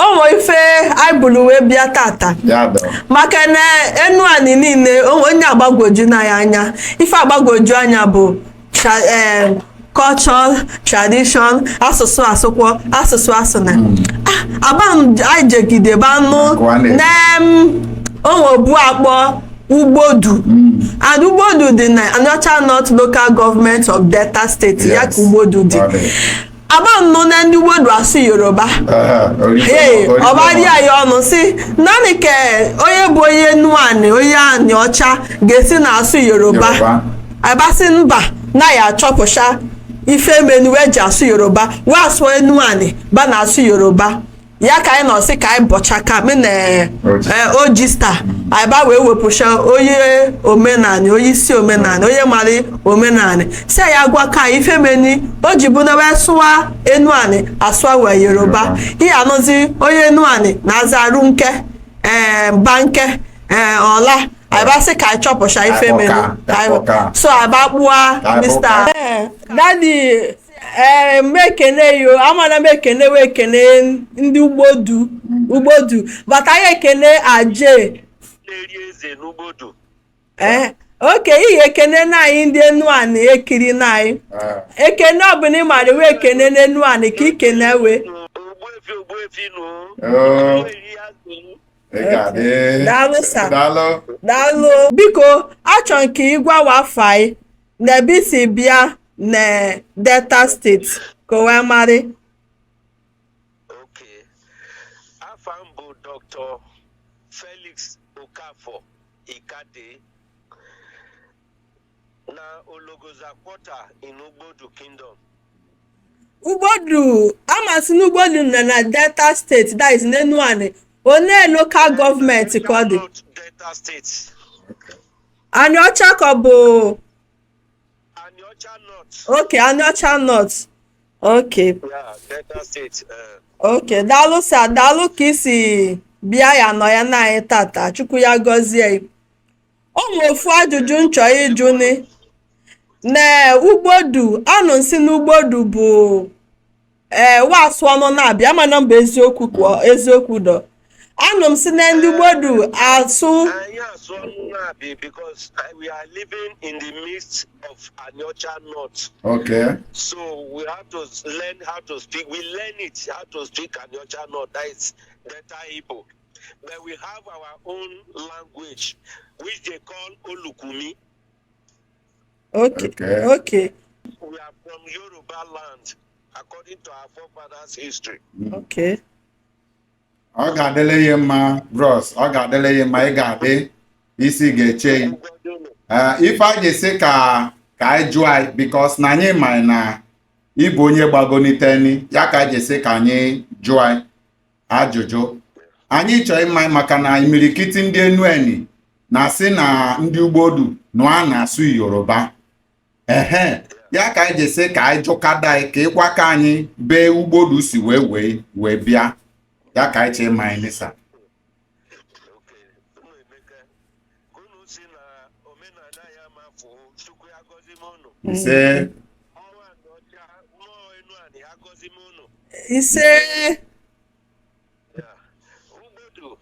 Ụmụ ife anyị buru wee bịa tata Ya dọ. maka na Enuani niile onye agbagwoju na ya anya. Ife agbagwoju anya bụ culture, tradition, asụsụ, asụkwọ asụsụ, asụna. Aba anyị jegide banụ Akwa na-eri. na onwe bu akpọ Ugbodu, and Ugbodu dị na Aniocha North Local Government of Delta State ya ka Ugbodu dị. Ọ dị. Aba nụ na ndị Ugbodu asụ Yoruba. Ehe, Ee, ọba dị anyị ọnụ si naanị ka onye bụ onye Enuani, onye Aniocha ga-esi na asụ Yoruba. Yoruba. Abasị mba na ya achọpụcha ife menu wee ji asụ Yoruba wee asụ Enuani ba na asụ Yoruba ya ka anyị nọ sị ka anyị bọchaka me na Oji. Oji Star anyị ba wee wepụcha onye omenani, onye isi omenani, onye mara omenani, si ya gwa ka anyị ife meni o ji bụ na wee sụwa Enuani asụwa wee Yoruba. Yoruba. Ihe anụzi onye Enuani na-aza arụnke, ee, banke, ee, ọla. Anyị ba sị ka anyị chọpụcha ife menu Akpọka, akpọka. So aba kpụa Akpọka. Mr. Daddy, ee, m ekene yo, amana m ekene we ekene ndị Ugbodu. Ugbodu bata, anyị ekene aje Na-eri eze n'Ugbodu. Ee, oke ihe ekene na anyị ndị Enuani ekiri na anyị. Ekene ọbụla ị mara wee ekene n'Enuani ka ikene wee. Ogbuefi, ogbuefi nụ. Oh. Eri azụ. Ị ga-adị. Daalụ, sir. Daalụ. Daalụ. Biko, achọ nke ịgwa afa anyị na ebe isi bịa na Delta State ka o wee marị. Okay. Afa m bụ Dr. Felix Okafor Ikade na Ologoza Quarter in Ugbodu Kingdom. Ugbodu, amasị na Ugbodu nọ na Delta State, that is n'Enuani. One local government ka ọ dị? North Delta State. Anịọcha ka ọ bụ? Aniocha North. Okay, Anịọcha North, okay. Yeah, Delta State. Okay, daalụ sir, daalụ ka isi bịa ya nọ ya na anyị tata. Chukwu ya gọzie ya. O nwe ofu ajụjụ m chọrọ ịjụ ni na Ugbodu. Anụ nsị na Ugbodu bụ ee wasụ ọnụ na-abịa mana mba eziokwu ka eziokwu dọ. Anụ m si na ndị Ugbodu asụ. Anyị asụ ọnụ na-abịa because we are living in the midst of Aniocha North. So we have to learn how to speak. We learn it how to speak Aniocha North. That is Delta Igbo. But we have our own language, which they call Olukumi. We are from Yoruba land, according to our forefathers' history. Ọ ga-adịle ya mma, bros. Ọ ga-adịle ya mma, ị ga-adị, isi ga-eche ya. Ee, ife anyị sị ka anyị jụọ anyị because na anyị ma na ịbụ onye gbagoniteni ya ka anyị ji sị ka anyị jụọ anyị ajụjụ. Anyị chọrọ ịma maka na imirikiti ndị Enuani na-asị na ndị Ugbodu nọ a na-asụ Yoruba. Ehe, ya ka anyị ji sị ka anyị jụkada anyị ka ịgwa ka anyị bee Ugbodu si wee bịa. Ya ka anyị chọrọ ịma anyị nịsa. Okay. Unu Emeka, unu si na omenala ya mafuo, Chukwu ya gọzie m unu. Ise. Mmụọ Anịọcha, mmụọ Enuani ya gọzie m unu. Ise. Yeah. Ugbodu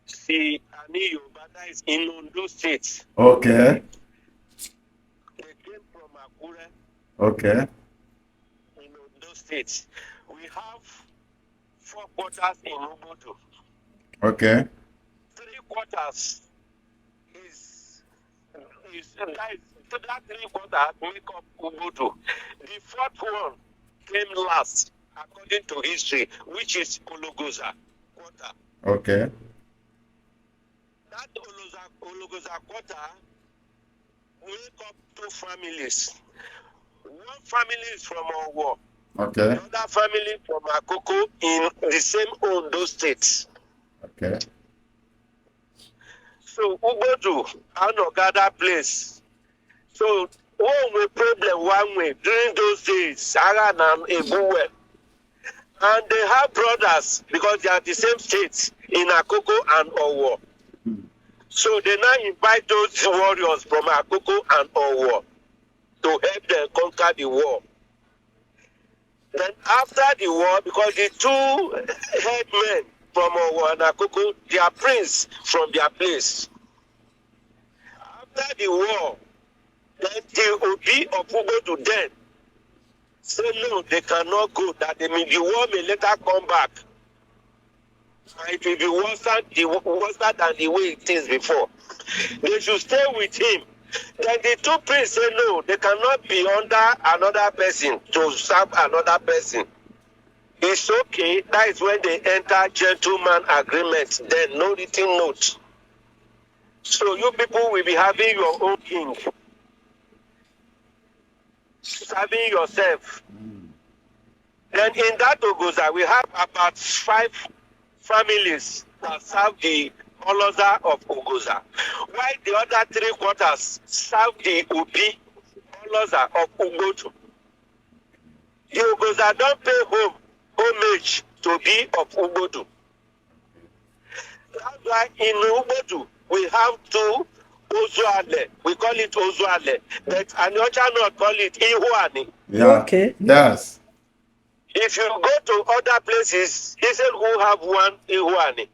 si Ani Yoruba, that is in Ondo State. They came from Akure in Ondo State. We have four quarters in Ugbodu. Three quarters is that is so that three quarters make up Ugbodu. The fourth one came last according to history, which is Ologoza quarter. That Ologoza quarter make up two families. One family is from Owo, the other family from Akoko in the same Ondo State. So Ugbodu anọga that place. So one way problem one way during those days, agha na egbuwe. And they have brothers because they are the same state in Akoko and Owo. So they now invite those warriors from Akoko and Owo to help them conquer the war. Then after the war, because the two headmen from Owo and Akoko, they are prince from their place. After the war, then the Obi of Ugbodu then say no, they cannot go, that they may, the war may later come back. And it will be worse than the way it is before. They should stay with him. Then the two priests say no, they cannot be under another person to serve another person. It's okay. That is when they enter gentleman agreement. Then no written note. So you people will be having your own king, serving yourself. Then in that Ogoza, we have about 5 families that serve the Oloza of Ogoza, while the other 3/4 serve the Obi Oloza of Ugbodu. The Ogoza don't pay homage to be of Ugbodu. That's why in Ugbodu we have two Ozuale. We call it Ozuale, but Aniocha not call it Ihuani. Yeah. Okay. Yes. If you go to other places, Iselgu have one Ihuani.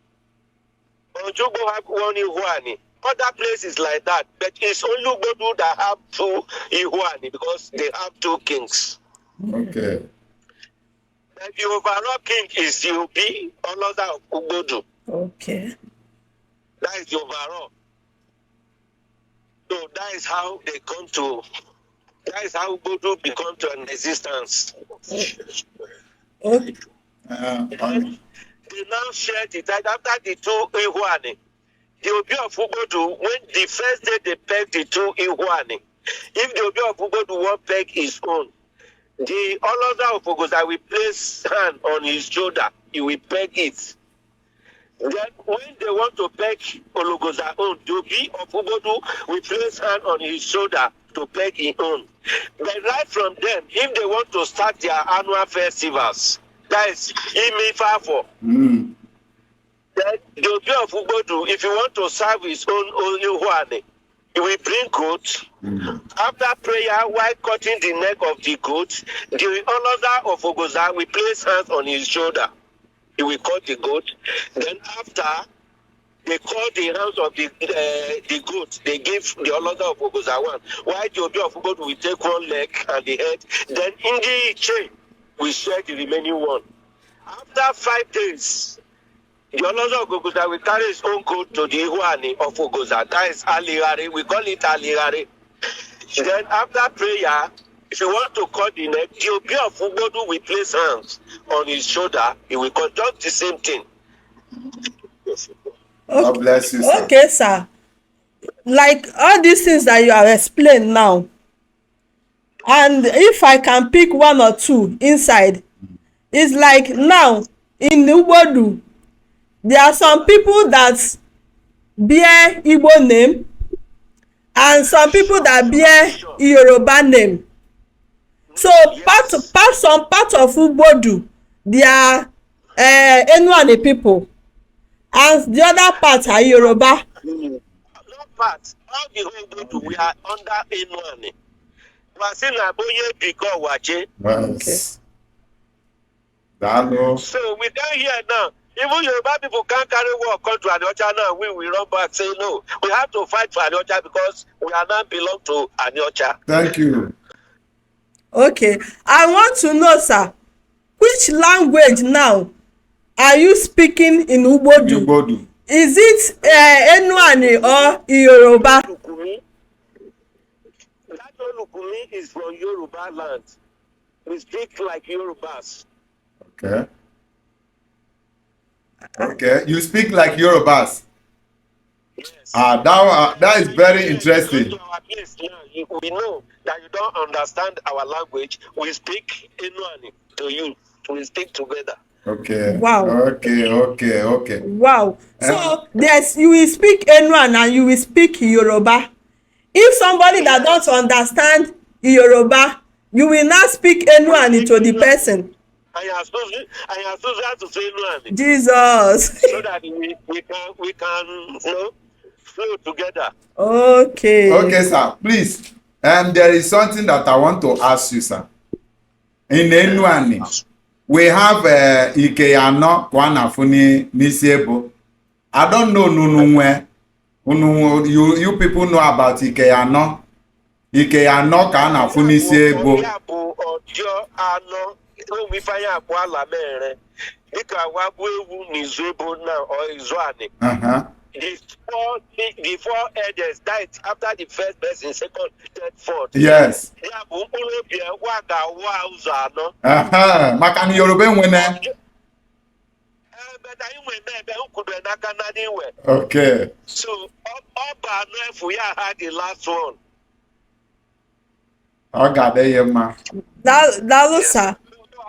Ojugo have one Ihuani. Other places like that, but it's only Ugbodu that have 2 Ihuani because they have 2 kings. Okay. But the overall king is the Obi Oloza of Ugbodu. Okay. That is the overall. So that is how they come to. That is how Ugbodu become to an existence. Okay. They now share the title after the 2 Ihuani. The Obi of Ugbodu, when the first day they peg the 2 Ihuani, if the Obi of Ugbodu won't peg his own, the Oloza of Ogoza will place hand on his shoulder. He will peg it. Then when they want to peg Ologoza own, the Obi of Ugbodu will place hand on his shoulder to peg his own. But right from them, if they want to start their annual festivals, that is Imifafo. Then the Obi of Ugbodu, if you want to serve his own Ihuani, he will bring goat. After prayer, while cutting the neck of the goat, the Oloza of Ogoza will place hands on his shoulder. He will cut the goat. Then after, they cut the hands of the goat. They give the Oloza of Ogoza one. While the Obi of Ugbodu will take one leg and the head. Then in the chain, we share the remaining one. After 5 days, the Oloza of Ogoza will carry his own goat to the Ihuani of Ogoza. That is Alirari. We call it Alirari. Then after prayer, if you want to cut the neck, the Obi of Ugbodu will place hands on his shoulder. He will conduct the same thing. Okay. God bless you, sir. Okay, sir. Like all these things that you have explained now, and if I can pick one or two inside, it's like now in Ugbodu, there are some people that bear Igbo name and some people that bear Yoruba name. So some part of Ugbodu, they are Enuani people, and the other part are Yoruba. Not part. All the whole Ugbodu, we are under Enuani. Yes. Okay. So we don't hear now. Even Yoruba people can't carry war come to Aniocha now. We will run back say no. We have to fight for Aniocha because we are now belong to Aniocha. Thank you. Okay. I want to know, sir, which language now are you speaking in Ugbodu? Ugbodu. Is it Enuani or Yoruba? That Olukumi is from Yoruba land. We speak like Yorubas. Okay. Okay, you speak like Yorubas. Yes. That is very interesting. To our place now, we know that you don't understand our language. We speak Enuani to you. We speak together. Okay. Wow. Okay, okay, okay. Wow. So yes, you will speak Enuani and you will speak Yoruba. If somebody that don't understand Yoruba, you will not speak Enuani to the person. I am supposed to say Enuani. Jesus. So that we can you know, flow together. Okay. Okay, sir. Please. There is something that I want to ask you, sir. In Enuani, we have ike anọ ka a na-afụ n'isi ebo. I don't know nunu nwe unu, you people know about ike anọ. Ike anọ ka a na-afụ n'isi ebo. Ya bụ ọjọọ anọ onwe ife anyị abụọ ala mere dịka wagbu ewu n'izu ebo na or izu anị. The four elders died after the first person, second, third, fourth. Yes. Ya bụ mkpụrụ obi wa ga-awa ụzọ anọ. Maka na Yoruba enwene. Ebe anyị nwe ebe nkwube n'aka na n'iwe. Okay. So ọ bụ anọ efu ya ha the last one. Ọ ga-adị ya mma. Daalụ sir.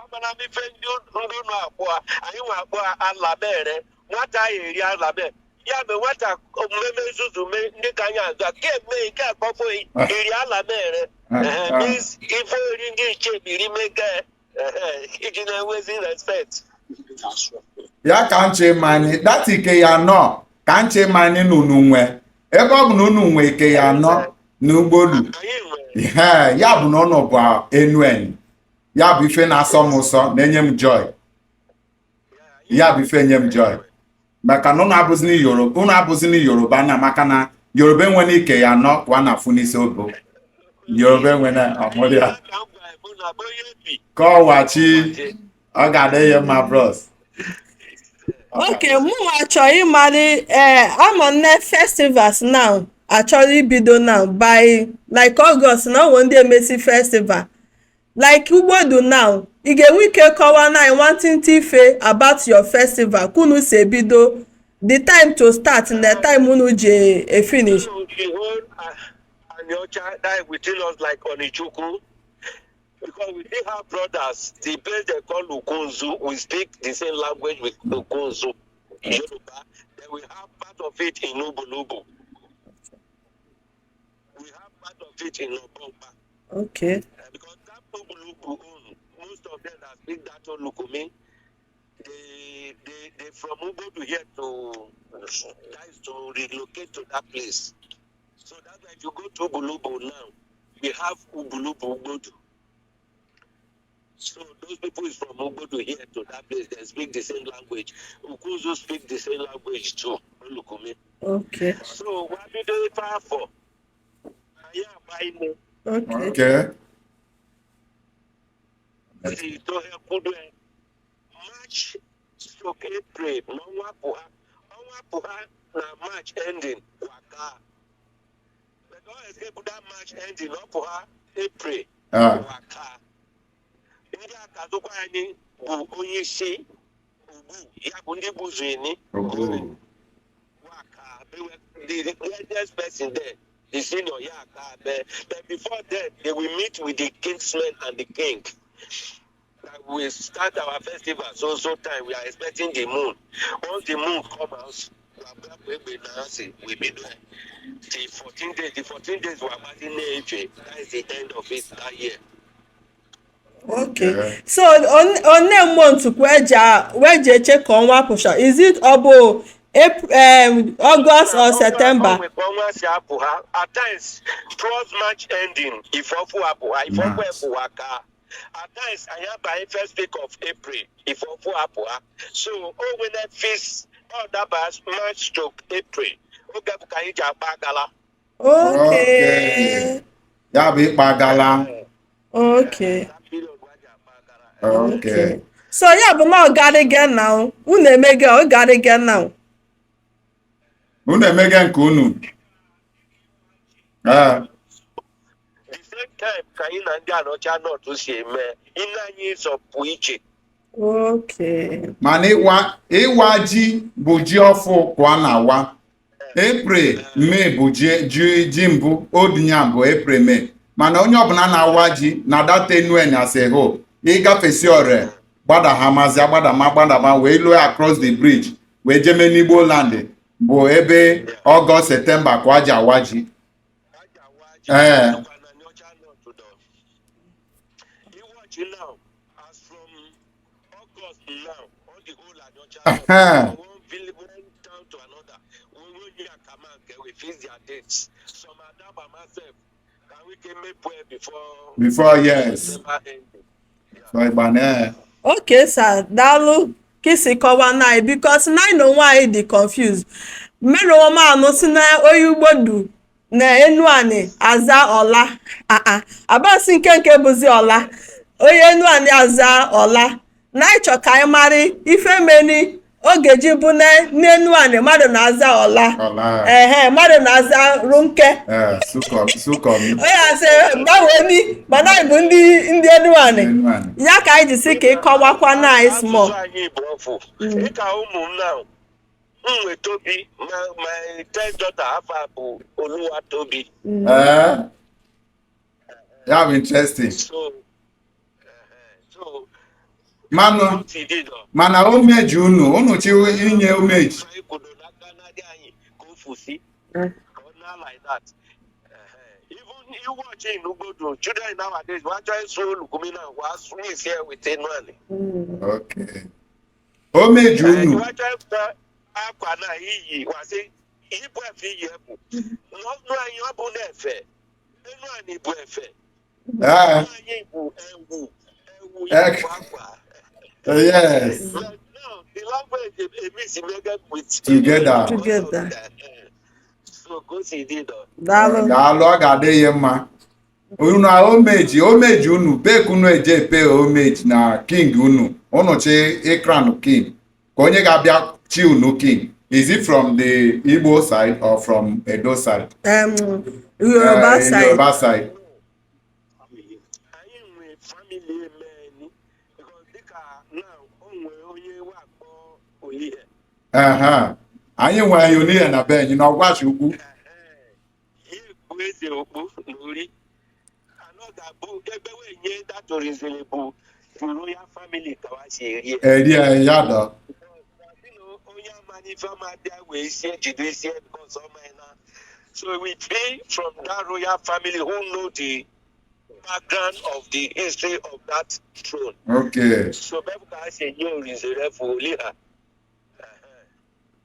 Amara m ife ndị ụnụ abụọ anyị nwe abụọ ala mere nwata ya eri ala mere ya mgbe nwata omume nzuzu mee ndị ka anyị azụ ke eme nke akpọfọ eri ala mere means ife ori ndị ichie biri mege iji na-enwezi respect. Ya ka nche mani that ike ya anọ ka nche mani na unu nwe ebe ọ bụ na unu nwe ike ya anọ n'ugbolu. Anyị nwere. Ihe ya bụ na unu bụ enu ya bụ ife na-asọ m ụsọ na-enye m joy, ya bụ ife nye m joy maka na unu abụzini Yoruba, unu abụzini Yoruba na maka na Yoruba enwere ike ya anọ ka a na-afụ n'isi obo Yoruba enwere ọmụrụ ya. Ka m gwara bụ na be onye bi. Kọwachi ọ ga-adị ya mma, bros. Okay, mụnwa chọrọ ịmarị ee ama nne festivals now achọrọ ibido now by like August na onwe ndị emesi festival like Ugbodu now. Ị ga-enwe ike kọwaa na anyị nwantịntị ife about your festival, ka unu si ebido, the time to start and the time unu ji e finish? So the whole Aniocha that within us like Onichukwu, because we still have brothers, the place they call Ukunzu, we speak the same language with Ukunzu, Yoruba. Then we have part of it in Ubulubu. We have part of it in Obomba. Because that Ubulubu own, most of them that speak that Olukumi, they from Ubodu here to that is to relocate to that place. So that's why if you go to Ubulubu now, we have Ubulubu Ubodu. So those people is from Ubodu here to that place. They speak the same language. Ukuzu speak the same language too. Olukumi. So what do they far for? Anyị agba ime. Si tohe kwudo March stroke April n'ọnwa pụ ha ọnwa pụ ha na March ending waka, but ọ escape that March ending ọ pụ ha April waka. Ndị akazụkwa anyị bụ onye isi ugbu ya bụ ndị buzu ini. Ogbu. Waka the eldest person there, the senior ya aka be, but before then they will meet with the kingsmen and the king that we start our festival so so time. We are expecting the moon. Once the moon come out, we be there the 14 days. The 14 days we are passing na-efe. That is the end of it that year. Okay. So one month kwa eji eche ka ọnwa pụcha, is it ọ bụ August or September? Ọnwa ka ọnwa si apụ ha. At times towards March ending ifọfụ apụ ha ifọfụ March. Epụ ha ka at times anyị abanye first week of April ifọfụ apụ ha. So o nwere feast ọ daba March stroke April oge bụ ka anyị ji akpa agala. Ya bụ ịkpa gala. That period wa ji akpa agala. So ya bụ na ọ garịga na unu emege ọ garịga na Unu emege nke unu. Ee. The same time ka anyị na ndị Anọcha North si eme ine anyị zọpụ iche. Mana ịwa ji bụ ji ọfụ ka a na-awa. April, May bụ ji mbụ, odinya bụ April, May. Mana onye ọbụla na-awa ji na data Enueni as a whole, ịgafesi ore gbada ha mazi agbadama gbadama wee lụọ across the bridge wee jeme n'Igbo land bụ ebe August, September ka a ji awa ji. Aja awa ji. Nọkwa na Anọcha North dọ. Iwatch now, as from August now, all the whole Anọcha North, from one village, one town to another, we will hear command, we fix their dates. Some Adaba myself, can we can make prayer before Before, yes. December ending. So ịgba na Okay sir, daalụ ka isi kọwa na anyị, because na anyị na onwe anyị dị confused. Mere onwe anụ si na onye Ugbodu na Enuani aza ọla aa abasị nke bụzi ọla onye Enuani aza ọla na anyị chọ ka anyị mara ife meni oge ji bụ na n'Enuani mmadụ na-aza ọla. Ọla. Ehe, mmadụ na-aza runke. Ee, sụkọ sụkọmi. Onye asị gbanwee ni, mana anyị bụ ndị Enuani. Enuani. Ya ka anyị ji sị ka ị kọwakwa na anyị small. Asụsụ anyị bụ ọfụ. Dịka ụmụ m now, m nwe Tobi, my third daughter afa bụ Oluwa Tobi. Ee, ya bụ interesting. So manụ si dị nọ. Mana omeji unu unu chi inye omeji. Anyị kwudo n'aka n'adị anyị ka o fusi ka ọ na like that. Even you watch in Ugbodu, children nowadays wa chọ ịsụ olukumi na wa sụ isi with Enuani. Okay, omeji unu. Wa chọ ịkpọ akwa na iyi wa sị yipụ efe iyi epu n'ọnụ anyị, ọ bụ na-efe Enuani bụ efe. Ee. Anyị bụ ewu ewu ya bụ akwa. Yes. No, the language emisi mege with Together. Together. So go see dị nọ. Daalụ. Daalụ, ọ ga-adị ihe mma unu a omeji omeji unu bek unu eje epe omeji na king unu unu chi ịkran king ka onye ga-abịa chi unu king. Is it from the Igbo side or from Edo side? Yoruba side. Yoruba side. Anyị nwe family emeni because dịka now o nwere onye wakpo Olihe. Ehe. Anyị nwere ya na be anyị na ọgwachi ukwu. Ya bụ eze okpu na ori anọ ga-abụ ebe wee nye datoriziri bụ the royal family ka wa si eri ya. Eri ya dọ. Onye amara ife ama bịa wee sie jide sie because ọ ma na. So we be from that royal family who know the background of the history of that throne. So bẹ́ẹ̀ ká ṣe ní orizere fún Oliha.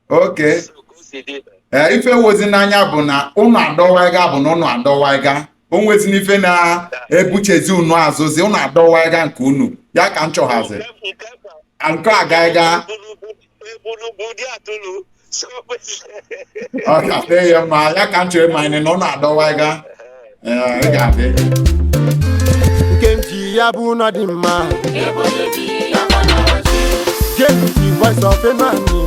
So kó sì dé. Ee, ife wozi n'anya bụ na unu adọwaiga bụ na unu adọwaiga o nwezi ife na-ebuchezi unu azụzi unu adọwaiga nke unu ya ka m chọghazi Nke bụ nke agaiga. Ebunugbu dị atụrụ. So Ọ ga-adị ya mma, ya ka m chọrọ ịma anyị na unu adọwaiga. Ee, ị ga-adị. Nke m ji ya bụ na dị mma. Gee ntị, Voice of Enuani.